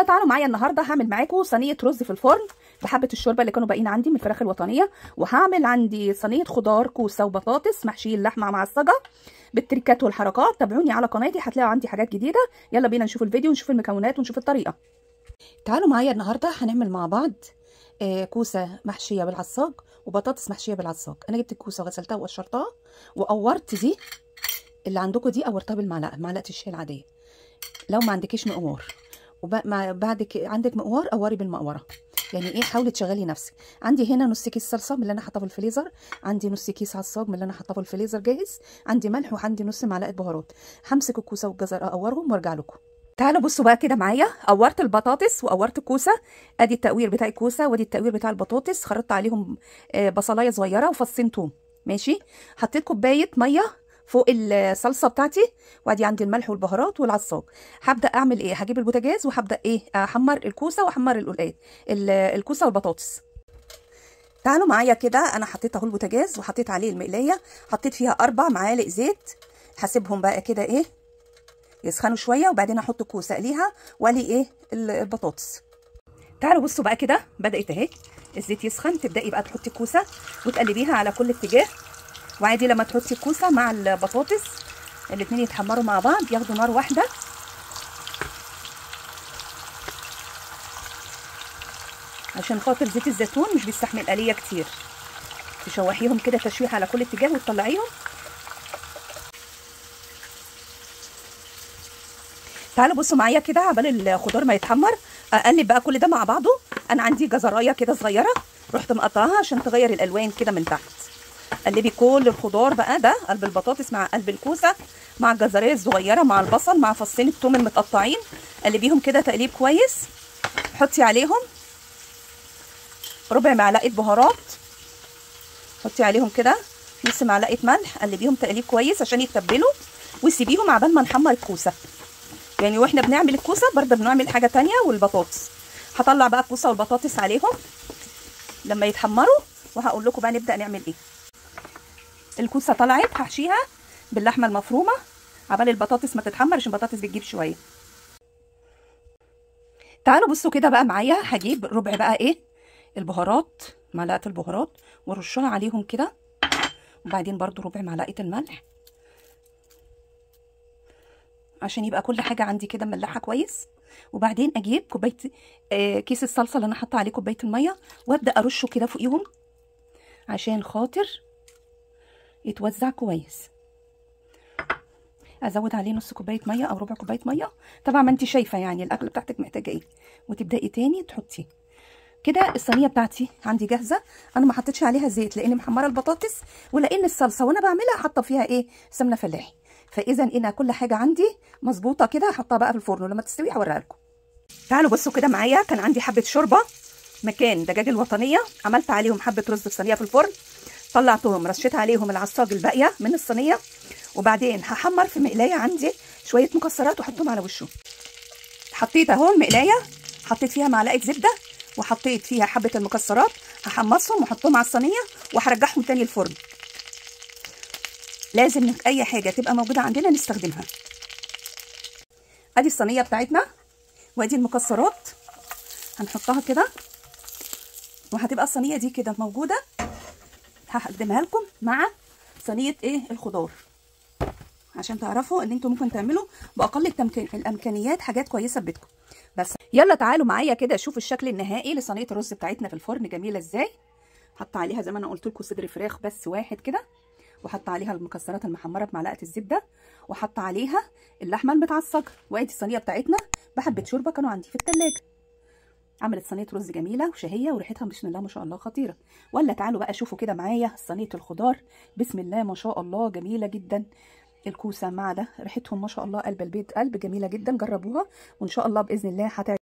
يلا تعالوا معايا النهارده هعمل معاكم صينية رز في الفرن بحبه الشوربة اللي كانوا باقيين عندي من الفراخ الوطنية، وهعمل عندي صينية خضار كوسة وبطاطس محشي اللحمة معصجه بالتريكات والحركات. تابعوني على قناتي هتلاقوا عندي حاجات جديدة. يلا بينا نشوف الفيديو ونشوف المكونات ونشوف الطريقة. تعالوا معايا النهارده هنعمل مع بعض كوسة محشيه بالعصاج وبطاطس محشيه بالعصاج. انا جبت الكوسه وغسلتها وقشرتها وقورت دي اللي عندكم دي، قورتها بالمعلقه، معلقه الشاي العادية. لو ما عندكيش مقوار وبعد عندك مقوار قوري بالمقوره، يعني ايه، حاولي تشغلي نفسك. عندي هنا نص كيس صلصه من اللي انا حاطاه في الفريزر، عندي نص كيس عصاج من اللي انا حاطاه في الفريزر جاهز، عندي ملح وعندي نص معلقه بهارات. همسك الكوسه والجزر اقورهم وارجع لكم. تعالوا بصوا بقى كده معايا، قورت البطاطس وقورت الكوسه. ادي التقوير بتاع الكوسه وادي التقوير بتاع البطاطس. خرطت عليهم بصلايه صغيرة وفصين توم، ماشي. حطيت كوباية مية فوق الصلصه بتاعتي، وادي عندي الملح والبهارات والعصاج. هبدا اعمل ايه؟ هجيب البوتاجاز وهبدا ايه، احمر الكوسه واحمر القلقاس، الكوسه والبطاطس. تعالوا معايا كده، انا حطيت اهو البوتاجاز وحطيت عليه المقلايه، حطيت فيها 4 معالق زيت. هسيبهم بقى كده ايه يسخنوا شوية، وبعدين احط الكوسه اقليها والي ايه البطاطس. تعالوا بصوا بقى كده، بدات اهي الزيت يسخن. تبداي بقى تحطي الكوسه وتقلبيها على كل اتجاه. وعادي لما تحطي الكوسه مع البطاطس الاتنين يتحمروا مع بعض، ياخدوا نار واحدة. عشان خاطر زيت الزيتون مش بيستحمل قليه كتير. تشوحيهم كده تشويح على كل اتجاه وتطلعيهم. تعالوا بصوا معايا كده عبال الخضار ما يتحمر، اقلب بقى كل ده مع بعضه. انا عندي جزرايه كده صغيرة رحت مقطعاها عشان تغير الالوان كده من تحت. قلبي كل الخضار بقى ده، قلب البطاطس مع قلب الكوسه مع الجزريه الصغيرة مع البصل مع فصين الثوم المتقطعين. قلبيهم كده تقليب كويس. حطي عليهم ربع معلقه بهارات، حطي عليهم كده نص معلقه ملح. قلبيهم تقليب كويس عشان يتبلوا، وسيبيهم عبال ما نحمر الكوسه. يعني واحنا بنعمل الكوسه برده بنعمل حاجة تانية والبطاطس. هطلع بقى الكوسه والبطاطس عليهم لما يتحمروا وهقول لكم بقى نبدا نعمل ايه. الكوسه طلعت هحشيها باللحمه المفرومه عبال البطاطس ما تتحمر، عشان البطاطس بتجيب شوية. تعالوا بصوا كده بقى معايا، هجيب ربع بقى ايه البهارات، معلقه البهارات ورشها عليهم كده، وبعدين برده ربع معلقه الملح عشان يبقى كل حاجة عندي كده مملحه كويس. وبعدين اجيب كوباية كيس الصلصه اللي انا حاطه عليه كوباية المية وابدا ارشه كده فوقيهم عشان خاطر يتوزع كويس. ازود عليه نص كوباية مية او ربع كوباية مية، طبعا ما انت شايفه يعني الاكل بتاعتك محتاجه ايه. وتبداي تاني تحطيه كده. الصينية بتاعتي عندي جاهزة، انا ما حطيتش عليها زيت لان محمرة البطاطس ولان الصلصه وانا بعملها حاطه فيها ايه سمنه فلاحي. فاذا انا كل حاجة عندي مظبوطة كده. هحطها بقى في الفرن ولما تستوي هوريها لكم. تعالوا بصوا كده معايا، كان عندي حبه شوربة مكان دجاج الوطنية، عملت عليهم حبه رز في صينية في الفرن، طلعتهم رشيت عليهم العصاج الباقية من الصينية. وبعدين هحمر في مقلايه عندي شوية مكسرات واحطهم على وشه. حطيت اهو المقلايه، حطيت فيها معلقه زبدة وحطيت فيها حبه المكسرات، هحمصهم واحطهم على الصينية وهرجعهم تاني الفرن. لازم اي حاجة تبقى موجودة عندنا نستخدمها. ادي الصينية بتاعتنا وادي المكسرات هنحطها كده، وهتبقى الصينية دي كده موجودة. هقدمها لكم مع صينية ايه الخضار عشان تعرفوا ان انتم ممكن تعملوا باقل الامكانيات حاجات كويسة في بيتكم. بس يلا تعالوا معايا كده شوفوا الشكل النهائي لصينيه الرز بتاعتنا في الفرن جميلة ازاي. حط عليها زي ما انا قلت لكم صدر فراخ بس واحد كده، وحط عليها المكسرات المحمره بمعلقه الزبدة، وحط عليها اللحمة المتعصجه. وادي الصينية بتاعتنا بحبه شوربة كانوا عندي في الثلاجة. عملت صينية رز جميلة وشهيه وريحتها بسم الله ما شاء الله خطيرة. ولا تعالوا بقى شوفوا كده معايا صينية الخضار، بسم الله ما شاء الله جميلة جدا. الكوسه مع ده ريحتهم ما شاء الله قلب البيت قلب، جميلة جدا. جربوها وان شاء الله باذن الله هتعجبكم.